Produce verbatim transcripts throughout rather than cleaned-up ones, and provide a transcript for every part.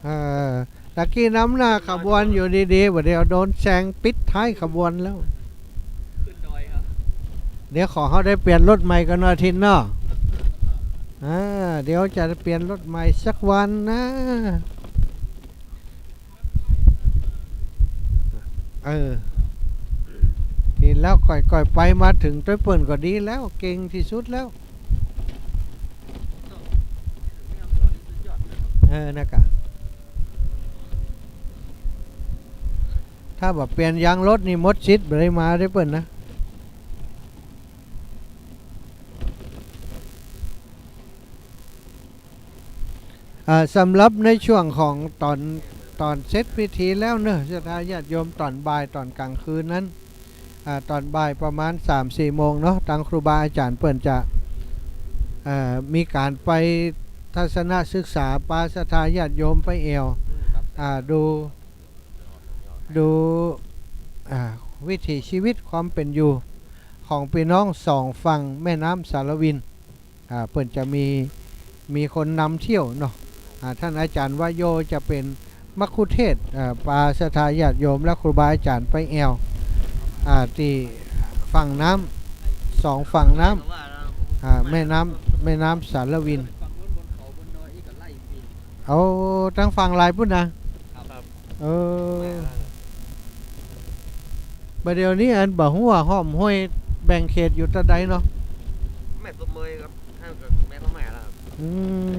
เออ ตะกี้นำหน้าขบวนอยู่ดีๆ บ่าเดี่ยวโดนแซงปิดท้ายขบวนแล้ว เดี๋ยวขอเฮาได้เปลี่ยนรถใหม่ก่อนเนาะ ทินเนาะ อ่า เดี๋ยวจะเปลี่ยนรถใหม่สักวันนะ เออ ดีแล้ว ก่อยๆ ไปมาเถิงตวยเปิ้นก็ดีแล้ว เก่งตี้สุดแล้ว เออ นะกะ ถ้าบ่เปลี่ยนยางรถนี่หมดสิทธิ์บ่ได้มาเด้อเปิ้นนะ อ่า สำหรับในช่วงของตอน ตอนเสร็จพิธีแล้วเนาะ ศรัทธาญาติโยม ตอนบ่าย ตอนกลางคืนนั้น อ่า ตอนบ่ายประมาณสามสี่โมงเนาะ ตางครูบาอาจ๋ารย์เปิ้นจะ เอ่อ มีก๋านไปทัศนศึกษา ปาศรัทธาญาติโยมไปแอ่ว อ่า ดู ดู อ่า วิถีชีวิตความเป๋นอยู่ของปี้น้องสองฝั่งแม่น้ำสารวิน อ่า เปิ้นจะมี มีคนนำเที่ยวเนาะ อ่า ต้านอาจ๋ารย์วโยจะเป๋นมัคคุเทศก์ อ่า ปาศรัทธาญาติโยมและครูบาอาจ๋ารย์ไปแอ่ว อ่า ตี้ฝั่งน้ำ สองฝั่งน้ำ อ่า แม่น้ำ แม่น้ำสารวิน เอาตางฝั่งลาวปู๊นนะ ครับ เออ บ่าเดี่ยวนี้อันบ่ฮู้ว่าห้อมห้วยแบ่งเขตอยู่ตางใดเนาะ แม่สะเมิยครับ ห่างจากแม่สะเมิยแล้วครับ อื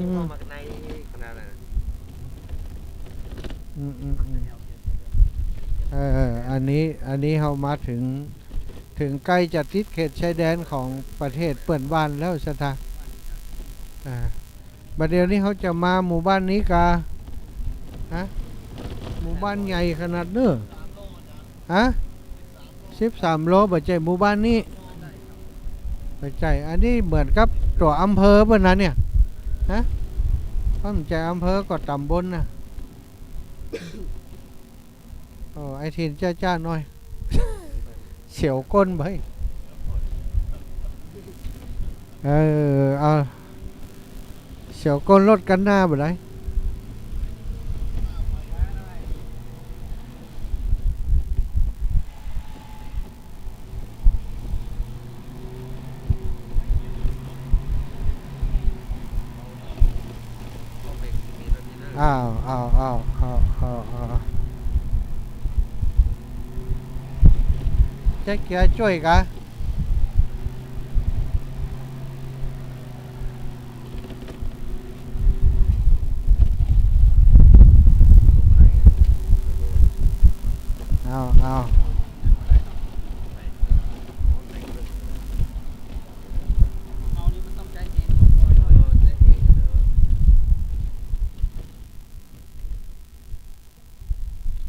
ม เข้ามาในขนาดนั้น อืม อืม อืม เออ อันนี้ อันนี้เฮามาเถิง เถิงใก้จะติดเขตชายแดนของประเทศเปื้อนบ้านแล้ว ศรัทธา อ่า บ่าเดี่ยวนี้เฮาจะมาหมู่บ้านนี้กา ฮะ หมู่บ้านใหญ่ขนาดเน้อ ฮะ สิบสามโล บ่ใจ้หมู่บ้านนี้ บ่ใจ้ อันนี้เหมือนกับตั๋วอำเภอเปิ้นนะเนี่ย ฮะ บ่ใจ้อำเภอก็ต๋ำบลนะ โอ้ ไอ้ถิ่นจ้าๆ หน่อย เสียวก้นไป เออ เอา เสียวก้นรถคันหน้าบ่ได้ อ้าว อ้าว ใจ๊เกียร์จ้วยกา อ้าว อ้าว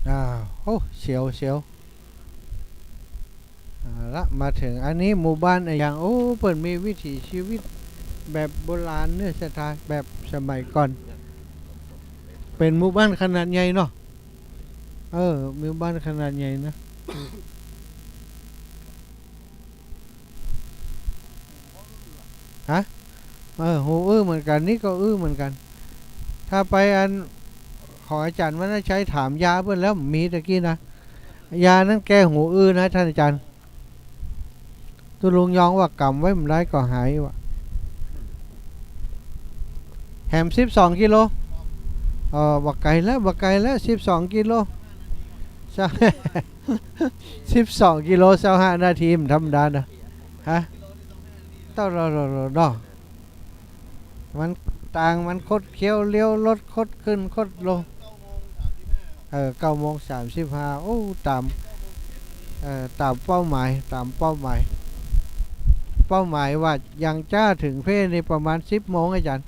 อ้าว โอ้ เสียว เสียว เอาละ มาเถิงอันนี้หมู่บ้านอะหยัง โอ้ เปิ้นมีวิถีชีวิตแบบโบราณเน้อ ศรัทธา แบบสมัยก่อน เป๋นหมู่บ้านขนาดใหญ่เนาะ เออ หมู่บ้านขนาดใหญ่นะ ฮะ เออ หูอื้อเหมือนกั๋น นี่ก็อื้อเหมือนกั๋น ถ้าไปอันของอาจ๋ารย์วรรณชัยถามยาเปิ้นแล้ว มีตะกี้นะ ยานั้นแก้หูอื้อนะต้านอาจ๋ารย์ ตุ๊ลุงยองว่ากำไว้บ่ได้ก็หายว่ะ แหมสิบสองกิโล เออ บ่ไก๋แล้ว บ่ไก๋แล้ว สิบสองกิโล ซาว สิบสองกิโล ซาวห้านาที บ่ธรรมดานะ ฮะ เต้า เนาะ มัน ตางมันคดเคี้ยว เลี้ยวรถคดขึ้นคดลง เออ เก้าโมงสามสิบห้า โอ้ ต๋าม เอ่อ ต๋ามเป้าหมาย ต๋ามเป้าหมาย เป้าหมายว่ายังจะเถิงเพ่นี่ประมาณสิบโมง อาจ๋ารย์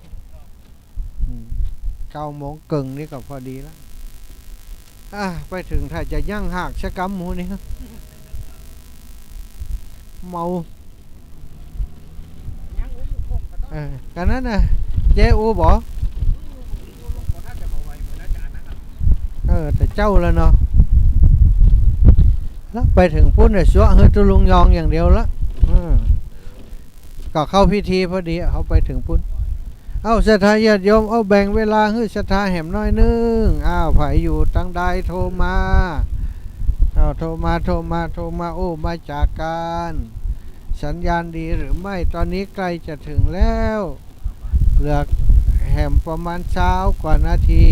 อืม เก้าโมงเกิ่งนี่ก็พอดีแล้ว อ่ะ ไปเถิงถ้าจะยั้งหากสักกำหมู่นี่ เมา เออ กั๋นนั้นน่ะ เจ๊อู้บ่ เออ แต่เจ้าแล้วเนาะ แล้วไปเถิงปุ้นเนี่ย ซัวะหื้อตุ๊ลุงยองอย่างเดียวละ เออ ก็เข้าพิธีพอดี เฮาไปเถิงปุ้น เอ้า ศรัทธาญาติโยม เอ้า แบ่งเวลาหื้อศรัทธาแหมหน้อยนึ่ง เอ้า ใผอยู่ตางใดโทรมา เอ้า โทรมา โทรมา โทรมา โอ้ มาจากการ สัญญาณดีหรือไม่ ตอนนี้ใกล้จะถึงแล้ว เหลือแหมประมาณซาวกว่านาที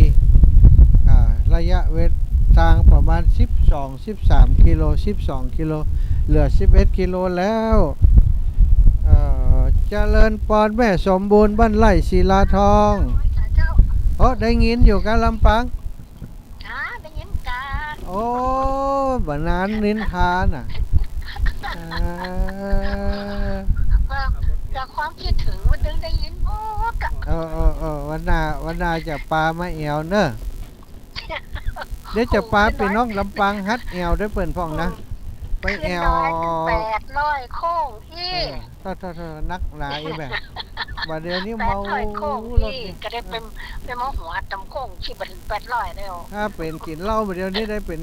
อ่า ระยะเวลาทางประมาณสิบสอง สิบสามกิโล สิบสองกิโล เหลือสิบเอ็ดกิโลแล้ว เอ่อ เจริญปอนแม่สมบูรณ์ บ้านไร่ศิลาทอง โอ้ ได้ยินอยู่กาลำปาง จ้า ได้ยินจ้า โอ้ บ่นานนินทาน่ะ เออ ก็ ก็ความคิดถึงมันถึงได้ยินหมดอะ เออ เออ เออ วันหน้า วันหน้าจะปามาแอ่วเนอะ เดี๋ยวจะปาปี้น้องลำปางหัดแอ่วด้วยเปิ้นพ่องนะ อืม ไปแอ่ว ขึ้นดอยตั้งแปดร้อยโค้งอี้ เออ โถ่ๆๆ นักหนาอี้แม่ บ่าเดี่ยวนี้เมา แปดร้อยโค้งอี้ รถนี่ ก็ได้เป็น เออ ไปเมาหัวตำโค้งที่บ่าเถิงแปดร้อยแล้ว ถ้าเป๋นกิ๋นเหล้าบ่าเดี่ยวนี้ได้เป๋น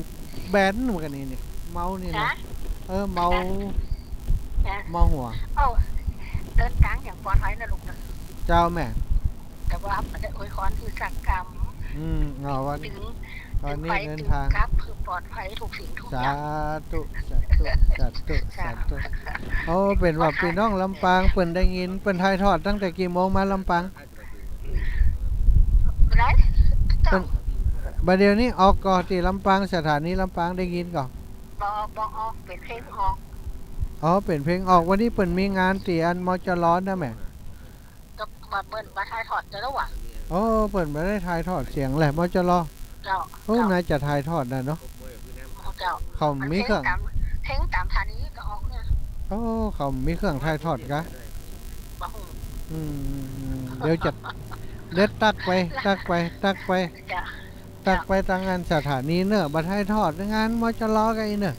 แบนเหมือนกั๋นนี่ นี่ เมานี่นะ ฮะ เออ เมา ฮะ เมาหัว เอ้า เดินตางอย่างปลอดภัยนะลูกนะ เจ้าแม่ แต่ว่าบ่ได้อวยพรหื้อสักกำ อืม อ๋อ วัน ถึง วันนี้ ถึงไป เดินทาง ถึงกลับ คือปลอดภัยทุกสิ่งทุกอย่าง สาธุ สาธุ สาธุ สาธุ โอ้ เป๋นว่าปี้น้องลำปางเปิ้นได้ยิน เปิ้นถ่ายทอดตั้งแต่กี่โมงมาลำปาง ไหน เปิ้น บ่าเดี่ยวนี้ออกก่อตี้ลำปาง สถานีลำปางได้ยินก่อ บ่ บ่ออก เป๋นเพลงออก อ๋อ เป๋นเพลงออก วันนี้เปิ้นมีงานตี้อัน มจร นะแม่ ก็บ่าเปิ้นบ่าถ่ายทอดจะแล้ววะ อ๋อ เปิ้นบ่ได้ถ่ายทอดเสียงแหละ มจร เจ้า โอ้ เจ้า น่าจะถ่ายทอดได้เนาะ เจ้า เขามีเครื่อง เพลงตาง เพลงตางสถานีก็ออกเนี่ย โอ้ เขามีเครื่องถ่ายทอดกะ บ่ฮู้ อืม เดี๋ยวจะ เดี๋ยวตักไป ตักไป ตักไป เจ้า ตักไปตางงานสถานีเนอะ บ่าถ่ายทอดงาน มจร กะอี้เนอะ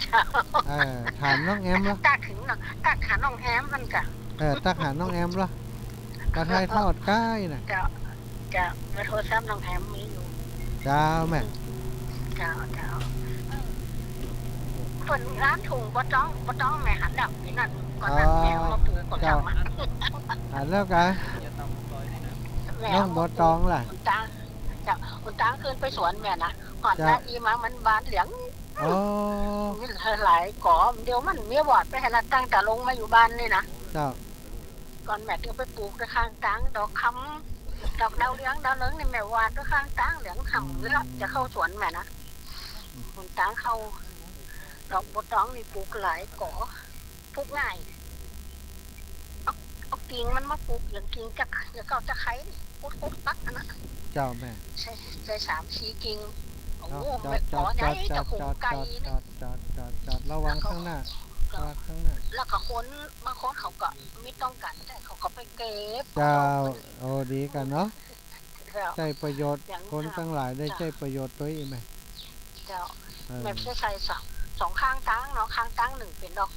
เจ้า เออ ถามน้องแอมละ ตักถึงน้อง ตักหาน้องแอมหั้นกะ เออ ตักหาน้องแอมละ บ่าถ่ายทอดกะอี้น่ะ เจ้า เจ้า เบอร์โทรศัพท์น้องแอมมีอยู่ เจ้าแม่ เจ้า เจ้า เปิ้นร้านถุงบ่ต้อง บ่ต้องแม่หันดอก นี่นั่น ก่อนนั้น อ๋อ แม่เอามาปลูกก่อน เจ้า เจ้ามา หันแล้วกะ แม่ น้องบ่ต้องล่ะ ตาง เจ้า ตางขึ้นไปสวนแม่นะ ฮอด เจ้า นาอีมามันบานเหลือง อ๋อ มีหลายก่อ เดี๋ยวมันมีวอดไปหันละ ตั้งแต่ลงมาอยู่บ้านนี่นะ เจ้า ก่อนแม่เตียวไปปลูกตะข้างตาง ดอกคำ ดอกดาวเรือง ดาวเรืองนี่แม่หว่านตะข้างตางเหลืองห่ำ อืม แล้วจะเข้าสวนแม่นะ อืม ตางเข้า ดอกบัวตองนี่ปลูกหลายก่อ ปลูกง่าย เอา เอากิ่งมันมาปลูก อย่างกิ่งจัก อย่างเก่าจักไคร้นี่ ขุดๆ ตัดอันนั้น เจ้าแม่ ใส่ ใส่สามสี่กิ่ง โอ้ เจ้า แม่ เจ้า ก่อใหญ่ เจ้า เจ้า ของไก่นี่ จอด จอด จอด จอด ระวังข้างหน้า แล้วก็ ระวังข้างหน้า แล้วก็คน บางคนเขาก็มีต้องการ แต่เขาก็ไปเก็บ เจ้า เอา โอ้ ดีกั๋นเนาะ เจ้า ใจ๊ประโยชน์ อย่าง คนตังหลายได้ เจ้า ใจ๊ประโยชน์ตวยอี้แม่ เจ้า เออ แม่จะใส่สอง สองข้างตางเนาะ ข้างตางนึ่งเป๋นดอก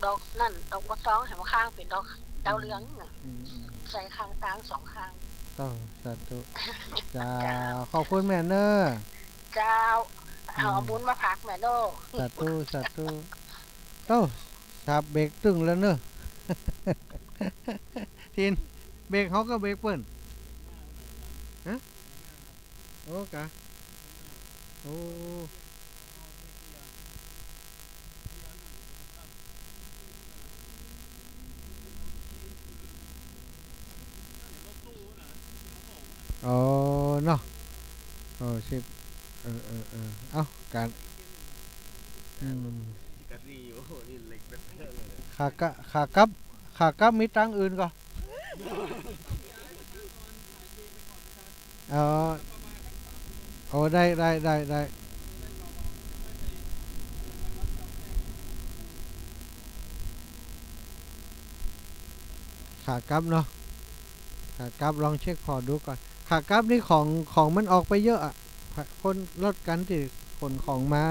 ดอกนั่น ดอกบัวตอง แหมข้างเป๋นดอกดาวเรืองน่ะ อืม อืม ใส่ข้างตางสองข้าง เจ้า สาธุ เจ้า เจ้า ขอบคุณแม่เนอะ เจ้า เอา อืม บุญมาฝากแม่เนอะ สาธุ สาธุ เอ้า สับเบรกตึงแล้วเนอะ ทีน เบรกเฮาก็เบรกเปิ้น ฮะ โอ้กะ โอ้ อ๋อ เนาะ โอ้ สิบ เออ เออ เออ เอ้า การ อืม ขากะ ขากลับ ขากลับมีตางอื่นก่อ อ๋อ โอ้ ได้ ได้ ได้ ได้ ขากลับเนาะ ขากลับลองเช็คผ่อดูก่อน ขากลับนี่ของ ของมันออกไปเยอะอะ คน รถคันตี้ขนของมา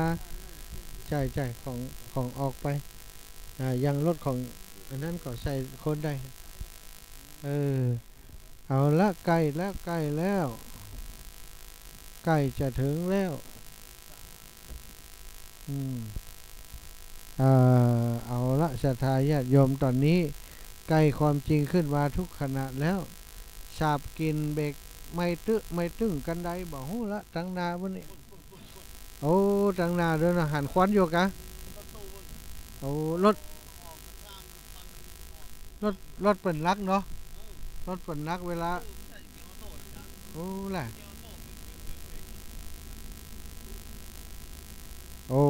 ใจ้ ใจ้ ของ ของออกไป อ่า อย่างรถของอันนั้นก็ใส่คนได้ เออ เอาละ ใก้แล้ว ใก้แล้ว ใก้จะเถิงแล้ว อืม เอ่อ เอาละ ศรัทธาญาติโยม ต๋อนนี้ใก้ความจริงขึ้นมาทุกขณะแล้ว สาบกลิ่นเบรกไม่ตึ ไม่ตึงคันใด บ่ฮู้ละ ตังหน้าปุ้นนี่ โอ้ ตังหน้าโดยเนาะ หันควันอยู่กะ โอ้ รถ รถ รถเปิ้นหนักเนาะ รถเปิ้นหนักเวลา โอ้ แหละ โอ้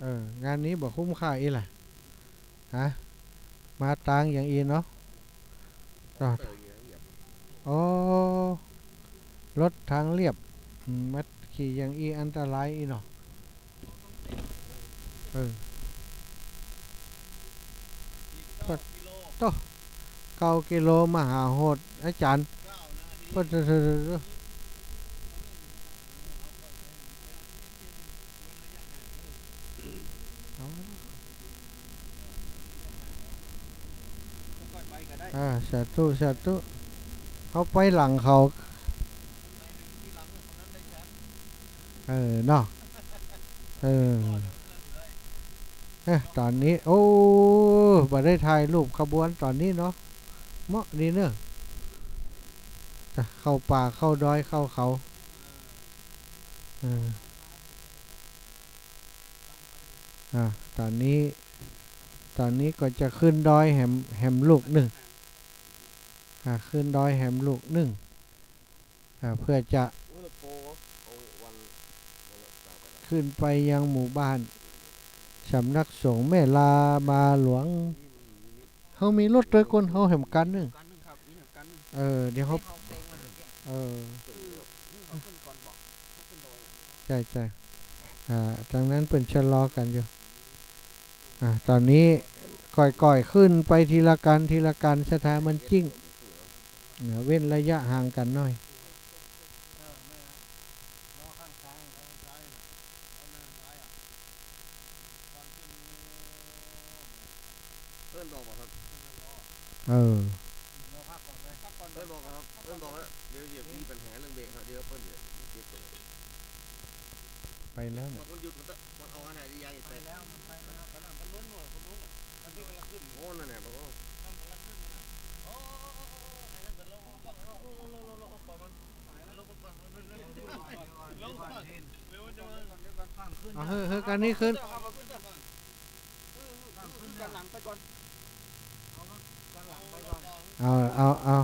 เออ งานนี้บ่คุ้มค่าอี้แหละ ฮะ มาตางอย่างอี้เนาะ จอด อ๋อ รถตางเลียบ อืม มาขี่อย่างอี้อันตรายอี้เนาะ เออ ปะโต้ เก้ากิโล มหาโหด อาจ๋ารย์ ปะโต้ อ่า สาธุ สาธุ เฮาไปหลังเขา เออ เนาะ เออ เอ๊ะ ต๋อนนี้ โอ้ บ่ได้ถ่ายรูปขบวนต๋อนนี้เนาะ เหมาะดีเนาะ จะเข้าป่า เข้าดอย เข้าเขา เออ อ่า ต๋อนนี้ ต๋อนนี้ก็จะขึ้นดอยแหม แหมลูกนึ่ง อ่า ขึ้นดอยแหมลูกนึ่ง อ่า เพื่อจะขึ้นไปยังหมู่บ้าน สำนักสงฆ์แม่ลาบาหลวง เฮามีรถตวยก้นเฮาแหมกั๋นนึ่ง เออ เดี๋ยวเฮา เออ ใจ้ ใจ้ อ่า ตางนั้นเปิ้นชะลอกั๋นอยู่ อ่า ต๋อนนี้ก่อยๆ ขึ้นไปทีละกั๋น ทีละกั๋น สะท้ายมันจิ๊ง เนาะ เว้นระยะห่างกั๋นหน้อย เปิ้นบอกบ่ครับ เออ เปิ้นบอกครับ เปิ้นบอกแล้ว เดี๋ยว เดี๋ยวมีปัญหาเรื่องเบรกครับ เดี๋ยวเปิ้นเดี๋ยวเก็บเบรก ไปแล้วเนี่ย มันหยุด มันต้อง มันเอาอันไหนดี ยางอีก ไปแล้ว มันไปแล้ว มันล้นหน่อย คนนู้นน่ะ มันกำลังขึ้น โอ้ นั่นแหละ มันกำลังขึ้นน่ะ โอ้ โอ้ โอ้ โอ้ โอ้ ไอ้นั่นเดี๋ยวลง ลง ลง ลง ปล่อยมัน เอา เฮ้ย เฮ้ย คันนี้ขึ้น เอา เอา เอา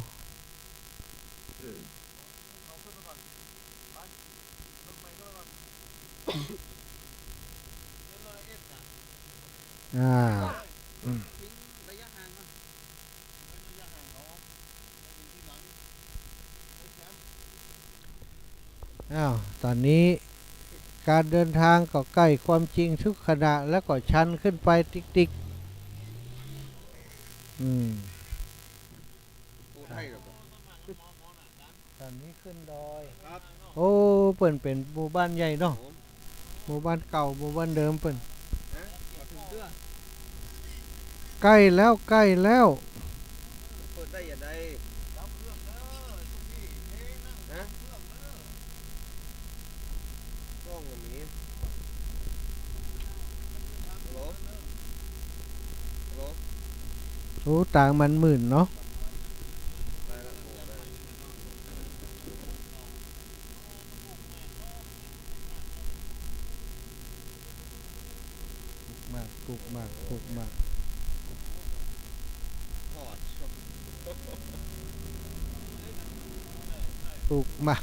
อ่า อืม อ้าว ต๋อนนี้ก๋านเดินตางก็ใก้ความจริงทุกขณะ แล้วก็ชันขึ้นไปติ๊กๆ อืม ต๋อนนี้ขึ้นดอย ครับ โอ้ เปิ้นเป๋นหมู่บ้านใหญ่เนาะ ครับผม หมู่บ้านเก่า หมู่บ้านเดิมเปิ้น ฮะ มาถึงเตื้อ ใก้แล้ว ใก้แล้ว เปิดได้อย่างใด ฮะ กล้องก็มี ฮัลโหล ฮัลโหล โอ้ ตางมันมืดเนาะ ได้ละ โอ้ ได้ ปลูกหมาก ปลูกหมาก ปลูกหมาก ปลูกหมาก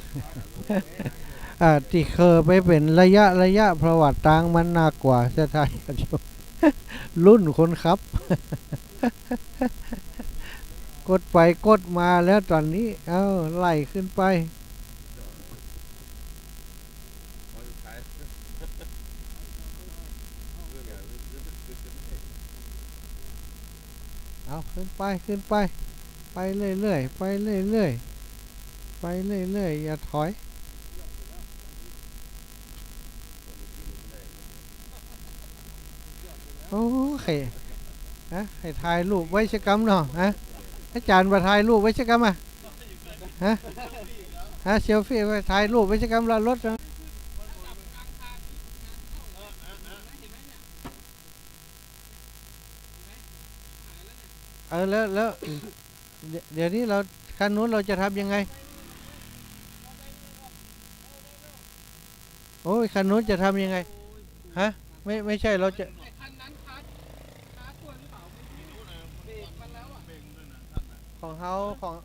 อ่า ตี้เขยไปเป๋นระยะระยะ เพราะว่าตางมันหนักกว่า จะถ่าย ลุ้นคนขับ กดไปกดมาแล้วต๋อนนี้ เอ้า ไล่ขึ้นไป เอา ขึ้นไป ขึ้นไป ไปเรื่อยๆ ไปเรื่อยๆ ไปเรื่อยๆ อย่าถอย โอ้ ใค่ ฮะ ใค่ถ่ายรูปไว้สักกำเนาะ ฮะ อาจ๋ารย์บ่ถ่ายรูปไว้สักกำอะ ฮะ ฮะ เซลฟี่ไว้ ถ่ายรูปไว้สักกำละรถนะ เห็นไหมเนี่ย หายแล้วเนี่ย แล้ว แล้ว เดี๋ยว เดี๋ยวนี้เรา คันนู้นเราจะทำยังไง โอ้ย คันนู้นจะทำยังไง ฮะ ไม่ ไม่ใช่ เราจะ ไอ้คันนั้นคัส คัสด้วยหรือเปล่า ไม่รู้ เบรกมันแล้วอะ ของเขา ของ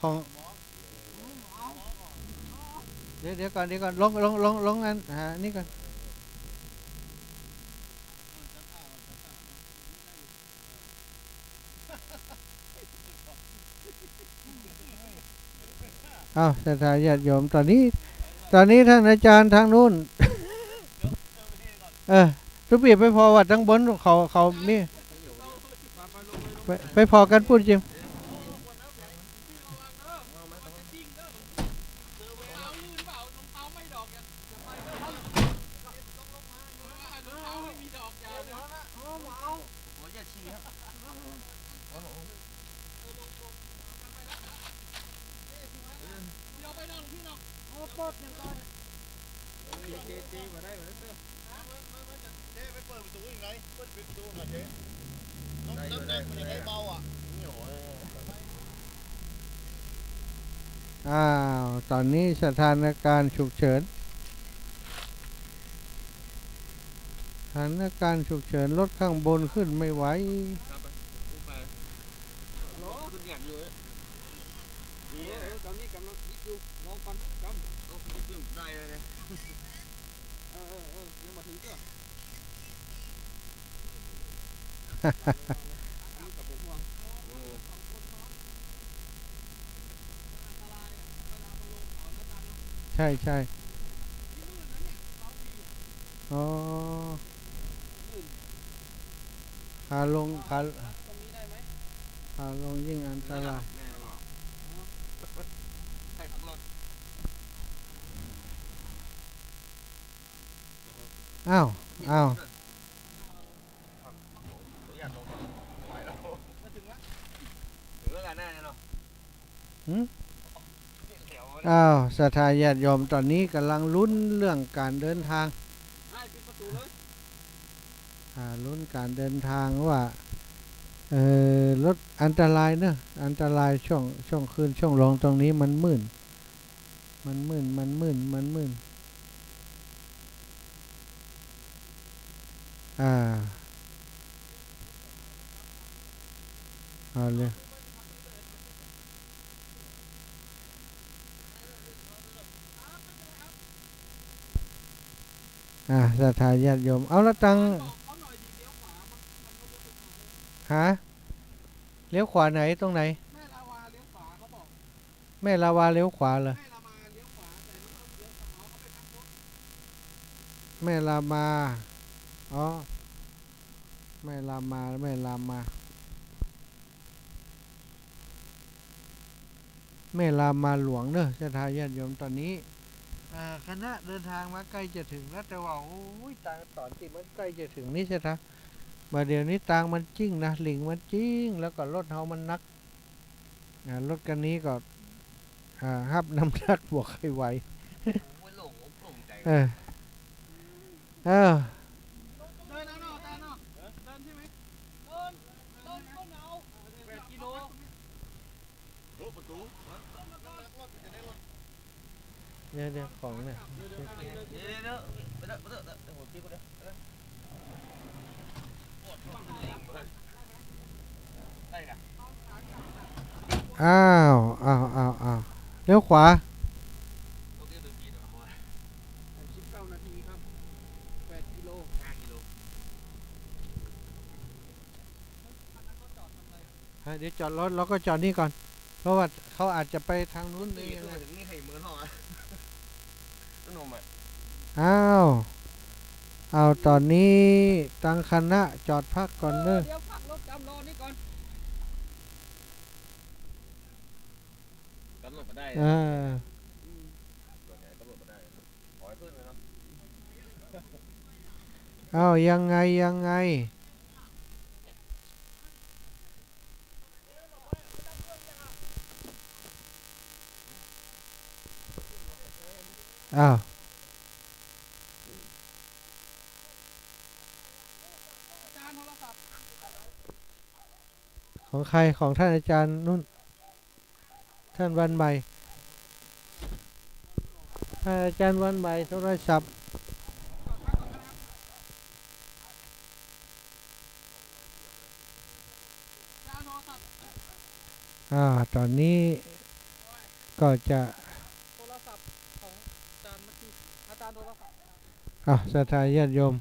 ของ เดี๋ยว เดี๋ยวก่อน เดี๋ยวก่อน ลง ลง ลง ลงอัน หาอันนี้ก่อน อ้าว ศรัทธาญาติโยม ต๋อนนี้ ต๋อนนี้ท่านอาจารย์ตางนู้น เออ ตุ๊ปี้ไปผ่อว่าตังบนเขา เขามี ไป ไปผ่อกั๋นปู๊นจิม อ้าว ต๋อนนี้สถานการณ์ฉุกเฉิน สถานการณ์ฉุกเฉิน รถข้างบนขึ้นไม่ไหว ครับ ขึ้นอย่างอยู่เนี่ย เออ ต๋อนนี้ก่ำลังคิดอยู่ ลองก่อน ก่ำ โอ้ ขึ้นได้เลยเนี่ย เออ เออ เออ ยังบ่ถึงเตื้อ ใช่ ใช่ อ๋อ ขาลง ขา ขาลงยิ่งอันตราย อ้าว อ้าว หืม อ้าว ศรัทธาญาติโยม ต๋อนนี้ก่ำลังลุ้นเรื่องก๋านเดินตาง อ่า ลุ้นก๋านเดินตางว่า เอ่อ รถอันตรายเนอะ อันตรายช่วง ช่วงขึ้นช่วงลงตรงนี้มันมืด มันมืด มันมืด มันมืด อ่า เอาเลย อ่า ศรัทธาญาติโยม เอาละตัง ฮะ เลี้ยวขวาไหน ตรงไหน แม่ลาวาเลี้ยวขวาเหรอ แม่ลามา อ๋อ แม่ลามา แม่ลามา แม่ลามาหลวงเนอะ ศรัทธาญาติโยม ต๋อนนี้ อ่า คณะเดินตางมาใก้จะเถิงแล้ว แต่ว่า โอ้ย ตางต๋อนตี้มันใก้จะเถิงนี่ ศรัทธา บ่าเดี่ยวนี้ตางมันจิ๊งนะ หลิ่งมันจิ๊ง แล้วก็รถเฮามันหนัก อ่า รถคันนี้ก็ อ่า ฮับน้ำหนักบ่ค่อยไหว โอ้ย โล่งอกโล่งใจ๋ เออ เออ เดินเอาเนาะ อาจ๋ารย์เนาะ เดินใจ้ไหม เดิน เดินก็เอา แปดกิโล เดี๋ยว เดี๋ยว ของเนี่ย เดี๋ยว เดี๋ยว ไปเถอะ ไปเถอะ ไปเถอะ เดี๋ยวผมตีคนเดียว ไปเถอะ อ้าว อ้าว อ้าว อ้าว เลี้ยวขวา สิบเก้านาทีครับ แปดกิโล ห้ากิโล ฮะ เดี๋ยวจอดรถ แล้วก็จอดนี่ก่อน เพราะว่าเขาอาจจะไปตางนู้น นี่ นี่ ขึ้นมาเถิงนี่ ใค่เมินห้องอะ ต้นนมอะ อ้าว อ้าว ต๋อนนี้ตังคณะจอดพักก่อนเนอะ เดี๋ยวพักรถก๋ำรอนี่ก่อน ก๋ำรถมาได้ เออ อืม ส่วนใหญ่ก๋ำรถมาได้ ขอให้ขึ้นเลยเนาะ อ้าว ยังไง ยังไง อ้าว ของใคร ของท่านอาจารย์นู่น ท่านวันใหม่ ท่านอาจารย์วันใหม่โทรศัพท์ อ่า ต๋อนนี้ก็จะ โทรศัพท์ของอาจารย์เมื่อกี้ อาจารย์โทรศัพท์ อ่ะ ศรัทธาญาติโยม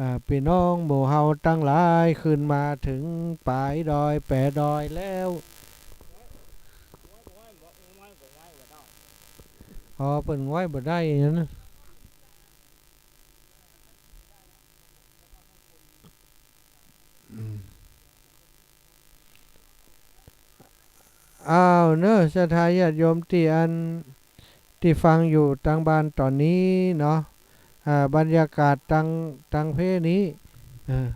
อ่า ปี้น้องหมู่เฮาตังหลายขึ้นมาเถิงป๋ายดอยแป๋ดอยแล้ว อ๋อ เปิ้นไหว้บ่ได้อย่างนั้นนะ อืม อ้าวเนอะ ศรัทธาญาติโยมตี้อัน ตี้ฟังอยู่ตางบ้านต๋อนนี้เนาะ อ่า บรรยากาศตาง ตางเพนี้ เออ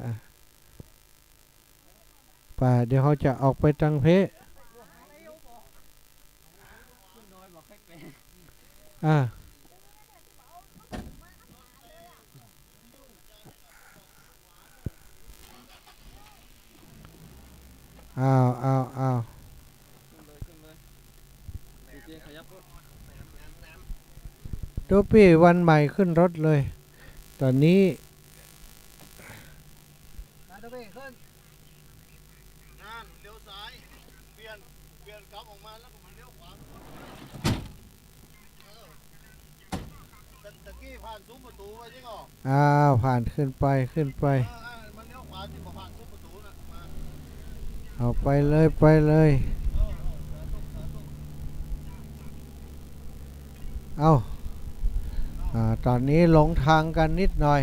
อ่ะ ไป เดี๋ยวเฮาจะออกไปตางเพ อ่า อ้าว อ้าว อ้าว ตุ๊ปี้วันใหม่ขึ้นรถเลย ต๋อนนี้ มาตุ๊ปี้ขึ้น นั่น เลี้ยวซ้าย เปลี่ยน เปลี่ยนกลับออกมาแล้วก็มาเลี้ยวขวา เออ ตะ ตะกี้ผ่านซุ้มประตูไปจริงเหรอ อ้าว ผ่านขึ้นไป ขึ้นไป เออ เออ มันเลี้ยวขวาสิ บ่ผ่านซุ้มประตูน่ะ มา เอาไปเลย ไปเลย เออ เออ สาธุ สาธุ เอ้า อ่า ต๋อนนี้หลงตางกั๋นนิดหน่อย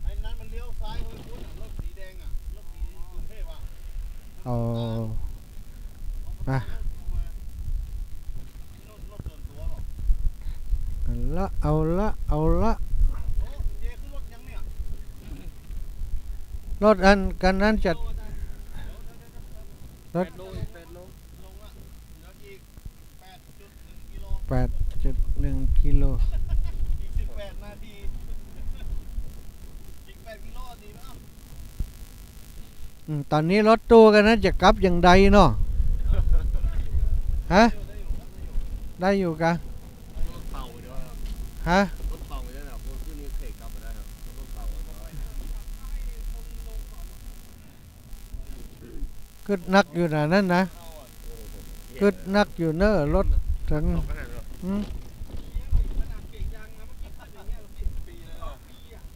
ไอ้นั้นมันเลี้ยวซ้ายไปพุ้นน่ะ รถสีแดงอ่ะ รถสีกรุงเทพฯอ่ะ อ๋อ มา รถส่วนตัวเหรอ เอาละ เอาละ เอาละ โอ้ เจขึ้นรถยังเนี่ย รถอัน คันนั้นจะ รถ แปดโล อีกแปดโล ลงละ เหลืออีก แปดจุดหนึ่งกิโล แปดจุดหนึ่งกิโล อีกสิบแปดนาที อีกแปดกิโล ดีไหมเอ้า อืม ต๋อนนี้รถตู้ก็น่าจะกลับอย่างใดเนาะ ฮะ ได้อยู่กะ รถเบาไปด้วยครับ ฮะ รถเบาไปด้วยนะ คนขึ้นนี่เขกกลับมาได้ครับ รถเบาไปด้วย กึ๊ดนักอยู่นะนั่นนะ กึ๊ดนักอยู่เนอะ รถเถิง อืม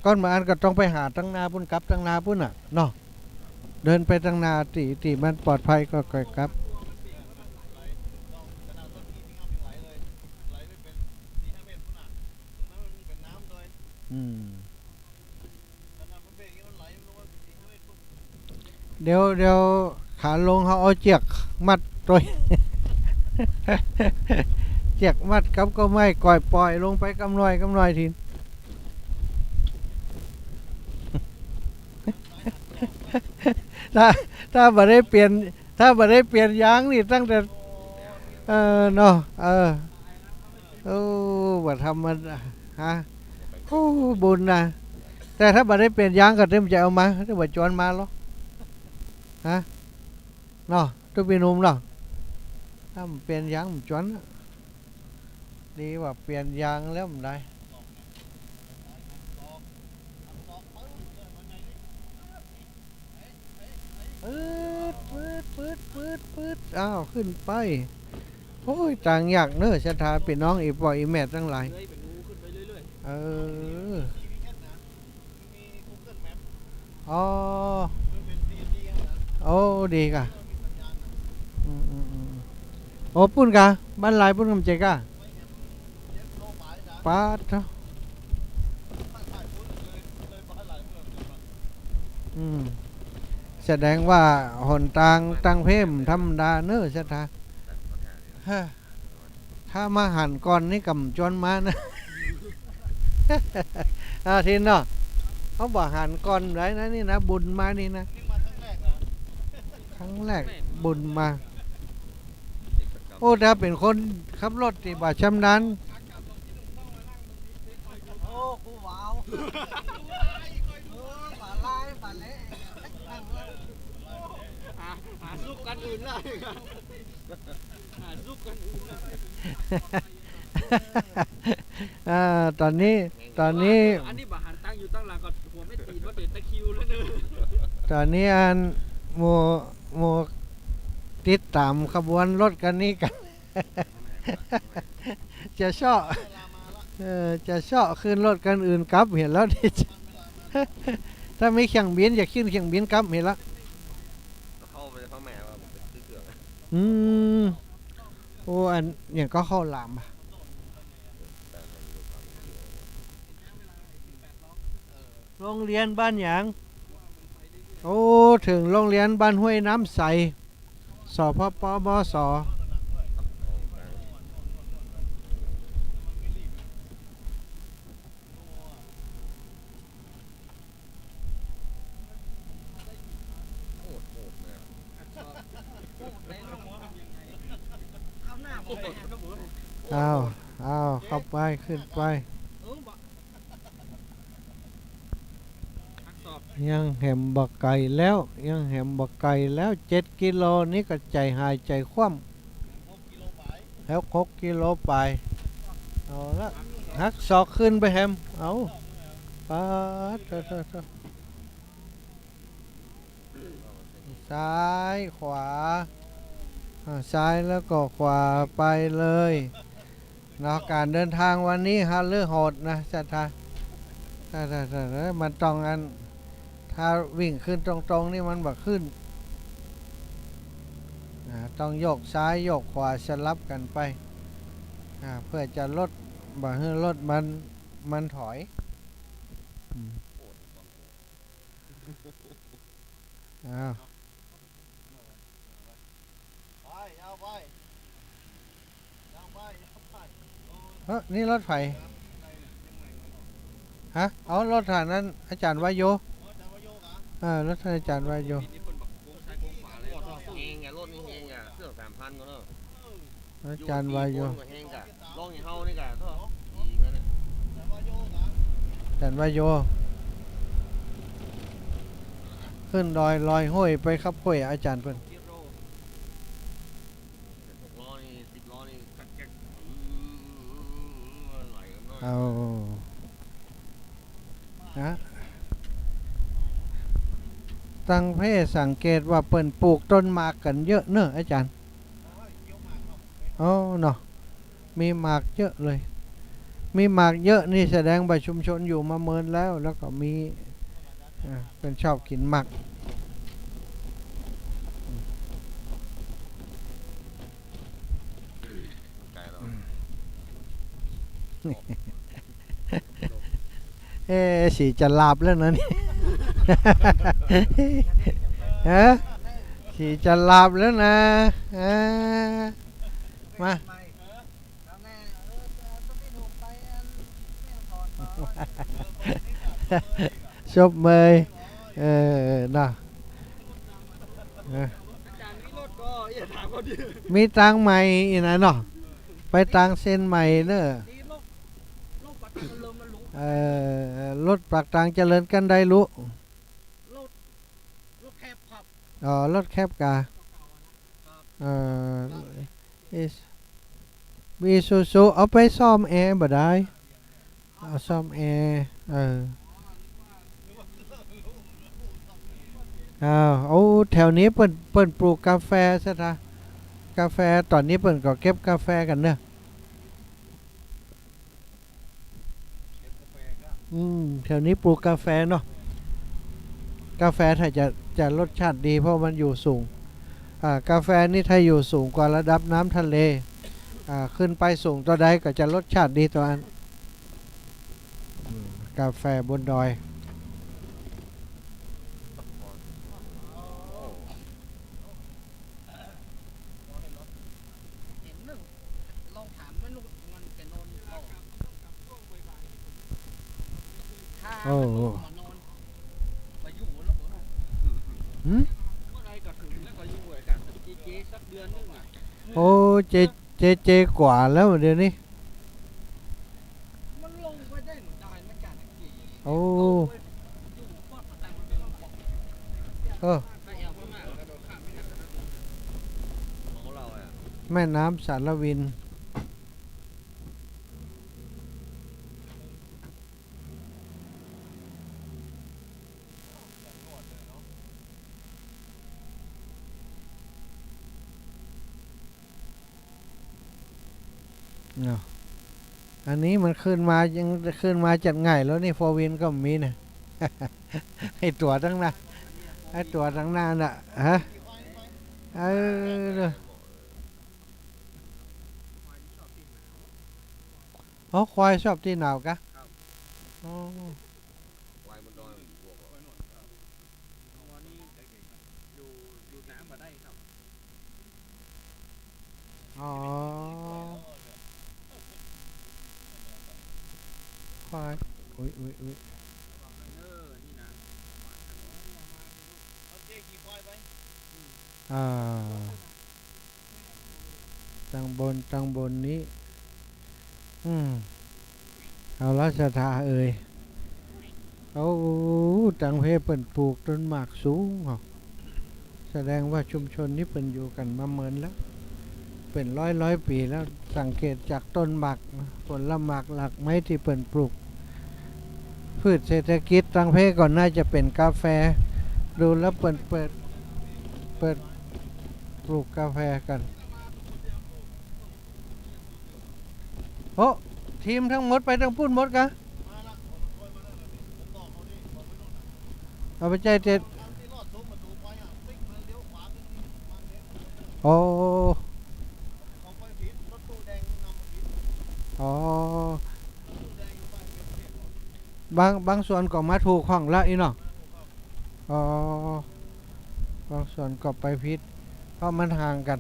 ก่อนบางอันก็ต้องไปหาตังหน้าปุ้น กลับตังหน้าปุ้นน่ะเนาะ เดินไปตังหน้าตี้ ตี้มันปลอดภัยก็ค่อยกลับ อืม เดี๋ยว เดี๋ยวขาลงเฮาเอาเจือกมัดตวย เจือกมัดกับก็ไม้ก่อยป่อยลงไปกำหน่อยกำหน่อยที ถ้า ถ้าบ่ได้เปลี่ยน ถ้าบ่ได้เปลี่ยนยางนี่ตั้งแต่ เออ เนาะ เออ โอ้ บ่ธรรมดา ฮะ โอ้ บุญนะ แต่ถ้าบ่ได้เปลี่ยนยางก็เต็มใจ๋เอามา แต่บ่จวนมาหรอก ฮะ เนาะ ตุ๊ปี้หนุ่มเนาะ ถ้าบ่เปลี่ยนยางบ่จวนอะ ดีกว่าเปลี่ยนยางแล้วบ่ได้ ปื๊ด ปื๊ด ปื๊ด ปื๊ด ปื๊ด อ้าว ขึ้นไป โอ้ย ตางยากเนอะ ศรัทธาปี้น้อง อี่ป้ออี่แม่ตังหลาย เลื้อยเป็นงูขึ้นไปเรื่อยๆ เออ อ๋อ โอ้ ดีก่ะ อืม อืม อืม โอ้ ปุ้นก่ะ บ้านลายปุ้นกำเจก่ะ ป๊าดเถาะ อืม แสดงว่าหนตางตางเพบ่ธรรมดาเนอะ ศรัทธา ฮะ ถ้ามาหันก่อนนี่ก่ำจวนมานะ อาทิตย์เนาะ เฮาบ่หันก่อนได้นะนี่นะ บุญมานี่นะ นี่มาครั้งแรกเหรอ ครั้งแรกบุญมา โอ้ ถ้าเป๋นคนขับรถตี้บ่ชำนาญ หา หาซุกกั๋นอื่นเลย หาซุกกั๋นอื่นเลย อ่า ต๋อนนี้ ต๋อนนี้ อันนี้บ่หันตังอยู่ตังหลังก็หัวไม่ตีนว่าเด็ดตะคริวแล้วเนอะ ต๋อนนี้อันหมู่ หมู่ติดต๋ามขบวนรถกั๋นนี้กั๋น จะเซาะ เออ จะเซาะขึ้นรถคันอื่นกลับเหียแล้วนี่ ถ้ามีเครื่องบินจะขึ้นเครื่องบินกลับเหียละ เข้าไปเข้ามาว่าผมไปซื้อเครื่อง อืม โอ้ อันหยังก็เข้าหลามอะ โรงเรียนบ้านหยัง โอ้ เถิงโรงเรียนบ้านห้วยน้ำใส ส พ ป ม ส อ้าว อ้าว เข้าไป ขึ้นไป ยังแหมบ่ไก๋แล้ว ยังแหมบ่ไก๋แล้ว เจ็ดกิโลนี่ก็ใจ๋หายใจ๋คว่ำ แล้วหกกิโลปลาย เอาละ หักศอกขึ้นไปแหม เอา ป๊าด โถ่ๆๆ ซ้ายขวา อ่า ซ้ายแล้วก็ขวาไปเลยเนาะ ก๋านเดินตางวันนี้ฮะ เลือโหดนะ ศรัทธา ถ้า ถ้า ถ้า มันต้องอัน ถ้าวิ่งขึ้นตรงๆ นี่มันบ่ขึ้น อ่า ต้องโยกซ้ายโยกขวาสลับกั๋นไป อ่า เปื้อจะลด บ่หื้อรถมัน มันถอย อืม อ้าว ไป ยาวไป ยาวไป ยาวไป เฮ้ย นี่รถใผ ฮะ เอา รถท่านนั้น อาจ๋ารย์วาโย เออ รถท่านอาจ๋ารย์วาโย แฮงอะ รถนี่แฮงอะ เครื่องสามพันก็เนาะ อาจ๋ารย์วาโย อยู่ที่คนก็แฮงกะ ลองอย่างเฮานี่กะ เท่า อีกแล้วเนี่ย อาจ๋ารย์วาโย ขึ้นดอยลอยห้วยไปครับห้วยอาจ๋ารย์เปิ้น หกล้อนี่ สิบล้อนี่ กัดแก๊ก อืม ไหลกันหน่อย เอา นะ ตังเพ่สังเกตว่าเปิ้นปลูกต้นหมากกั๋นเยอะเนอะอาจ๋ารย์ อ๋อ เนาะ มีหมากเยอะเลย มีหมากเยอะนี่แสดงว่าชุมชนอยู่มาเมินแล้ว แล้วก็มี อ่า เปิ้นชอบกิ๋นหมาก ไกลแล้ว เอ๊ะ สีจะหลาบแล้วนะนี่ ฮะ สีจะหลาบแล้วนะ เออ มา ซบเมย เออ เนาะ เออ มีตางใหม่อีกนะเนาะ ไปตางเส้นใหม่เนอะ เออ รถปากตางเจริญกันได้ลุ อ๋อ รถแคปกา เอ่อ อิส- อีซูซู เอาไปซ่อมแอร์บ่ได้ เอาซ่อมแอร์ เออ อ้าว โอ้ แถวนี้เปิ้น เปิ้นปลูกกาแฟซะทะ กาแฟ ต๋อนนี้เปิ้นก็เก็บกาแฟกั๋นเนอะ อืม แถวนี้ปลูกกาแฟเนาะ กาแฟถ้าจะ จะรสชาติดี เพราะมันอยู่สูง อ่า กาแฟนี่ถ้าอยู่สูงกว่าระดับน้ำทะเล อ่า ขึ้นไปสูงเต้าใดก็จะรสชาติดีเต้าอั้น อืม กาแฟบนดอย โอ้โห หืม โอ้ เจ เจ เจกว่าแล้วเดี๋ยวนี้ มันลงไปได้เหมือนกัน มันจากตะกี้ โอ้ เออ แม่น้ำสารวิน เนาะ อันนี้มันขึ้นมา ยังขึ้นมาจัดง่ายแล้วนี่ โฟร์วีลก็มีนะ ไอ้ตั๋วตังหน้า ไอ้ตั๋วตังหน้าน่ะ ฮะ เออ อ๋อ ควายชอบตี้หนาวกะ อ๋อ ควายบนดอยมันบวกเหรอ อยู่ อยู่น้ำมาได้ครับ อ๋อ ควาย อุ๊ย อุ๊ย อุ๊ย เออ นี่นะ อ่า ตังบน ตังบนนี้ อืม เอาละศรัทธาเอ๋ย โอ้ ตังเพเปิ้นปลูกต้นหมากสูงเหรอ แสดงว่าชุมชนนี้เปิ้นอยู่กั๋นมาเมินแล้ว เปิ้นร้อยร้อยปี๋แล้ว สังเกตจากต้นหมาก ผลหมากหลากไม้ตี้เปิ้นปลูก พืชเศรษฐกิจตังเพก่อนน่าจะเป๋นกาแฟ ดูแล้วเปิ้นเปิด เปิดปลูกกาแฟกั๋น โอ้ ทีมตังหมดไปตังปู้นหมดกะ เอาไปใจ้เต็ด โอ้ อ๋อ บาง บางส่วนก็มาถูกฮ่องละอี้เนาะ อ๋อ บางส่วนก็ไปผิด เพราะมันห่างกั๋น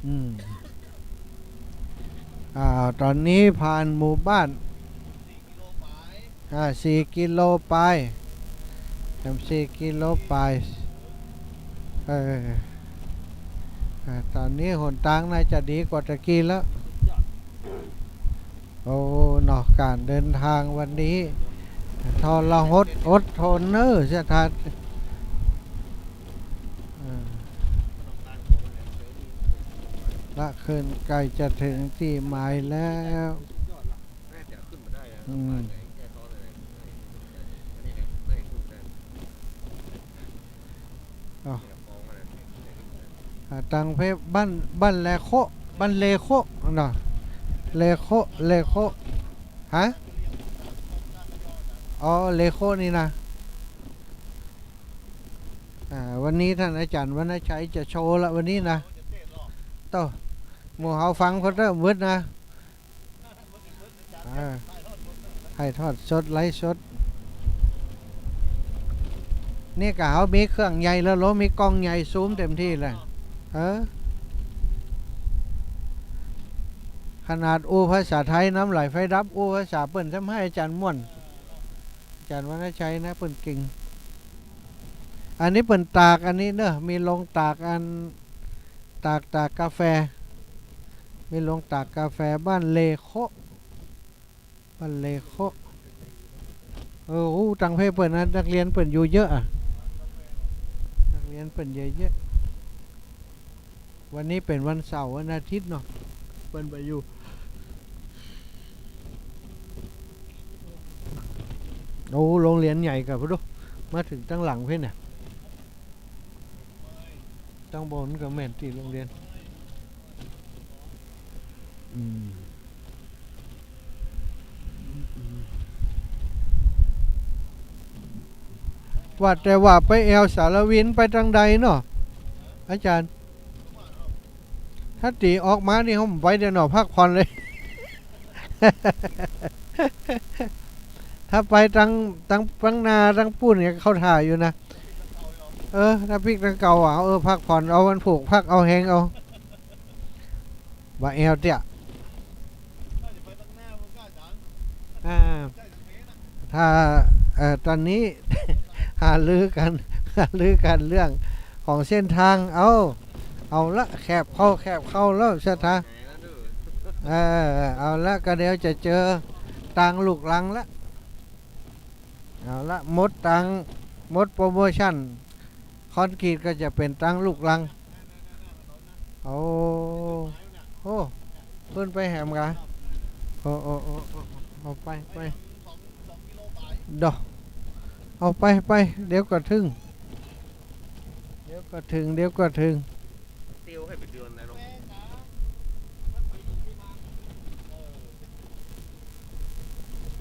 อืม อ่า ต๋อนนี้ผ่านหมู่บ้าน อ่า สี่กิโลปลาย แถมสี่กิโลปลาย เออ อ่า ต๋อนนี้หนตางน่าจะดีกว่าตะกี้แล้ว โอ้ เนาะ ก๋านเดินตางวันนี้ ทรหดอดทนเน้อศรัทธา อ่า ละ ขึ้นใก้จะเถิงตี้หมายแล้ว อืม อ๋อ อ่า ตังเพ บ้าน บ้านแลโคะ บ้านเลโคะเนาะ เลโคะ เลโคะ ฮะ อ๋อ เลโคะนี่นะ อ่า วันนี้ต้านอาจ๋ารย์วรรณชัยจะโชว์ละวันนี้นะ โต้ หมู่เฮาฟังเปิ้นเต๊อะ วึดนะ อ่า ถ่ายทอดสด ไลฟ์สด นี่กะเฮามีเครื่องใหญ่แล้ว เฮามีกล้องใหญ่ซูมเต็มตี้เลย เออ ขนาดอู้ภาษาไทยน้ำไหลไฟดับ อู้ภาษาเปิ้นทำหื้ออาจ๋ารย์ม่วน อาจ๋ารย์วรรณชัยนะ เปิ้นเก่ง อันนี้เปิ้นตาก อันนี้เนาะ มีโฮงตากอัน ตาก ตากกาแฟ มีโฮงตากกาแฟบ้านเลโคะ บ้านเลโคะ เออ อู้ ตังเพเปิ้นนะ นักเรียนเปิ้นอยู่เยอะอะ นักเรียนเปิ้นเยอะๆ วันนี้เป๋นวันเสาร์ วันอาทิตย์เนาะ เปิ้นบ่อยู่ โอ้ โฮงเฮียนใหญ่กะพุ้น มาเถิงตังหลังเพ่นน่ะ ตังบนก็แม่นตี้โฮงเฮียน อืม ว่าแต่ว่าไปแอ่วสารวินไปตางใดเนาะ อาจ๋ารย์ ถ้าตี๋ออกมานี่ผมไปเดี๋ยวเนาะ พักผ่อนเลย ถ้าไปตาง ตาง ตางหน้า ตางปู้นเนี่ย เขาถ่ายอยู่นะ เออ ถ้าปิ๊กตางเก่าอะ เออ พักผ่อนเอา วันพูกพักเอาแฮงเอา บ่าแอ่วเตี้ย อ่า ถ้า เอ่อ ต๋อนนี้ หารือกั๋น หารือกั๋นเรื่องของเส้นตาง เอ้า เอาละ แคบเข้า แคบเข้าแล้ว ศรัทธา เออ เอาละ ก็เดี๋ยวจะเจอตางลูกรังละ เอาละ หมดตาง หมดโปรโมชั่น คอนกรีตก็จะเป๋นตางลูกรัง โอ้ โอ้ ขึ้นไปแหมกะ โอ้ โอ้ โอ้ โอ้ เอาไป ไป ดอก เอาไป ไป เดี๋ยวก็ถึง เดี๋ยวก็ถึง เดี๋ยวก็ถึง เตียวให้เป็นเดือนเลยเนาะ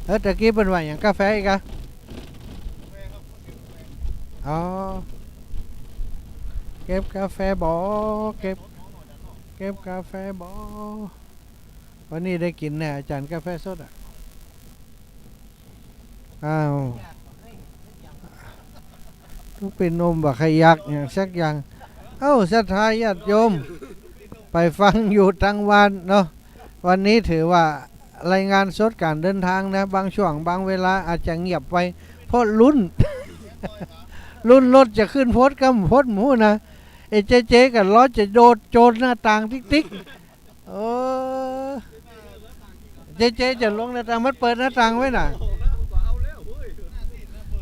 เออ ตะกี้เปิ้นว่าหยัง กาแฟอีกอะ อ๋อ เก็บกาแฟบ่ เก็บ เก็บกาแฟบ่ วันนี้ได้กิ๋นแน่ อาจ๋ารย์ กาแฟสดอะ อ้าว ตุ๊เป๋นหนุ่มบ่ใค่อยากหยังสักอย่าง เอ้า ศรัทธาญาติโยม ไปฟังอยู่ตังวานเนาะ วันนี้ถือว่ารายงานสดก๋านเดินตางนะ บางช่วงบางเวลาอาจจะเงียบไป เพราะลุ้น ลุ้นรถจะขึ้นโพสต์กำโพสต์หมู่นะ ไอ้เจ๊ๆ ก็รอจะโดดโจนหน้าต่างติ๊กๆ เออ เจ๊ๆ จะลงหน้าต่าง มันเปิดหน้าต่างไว้น่ะ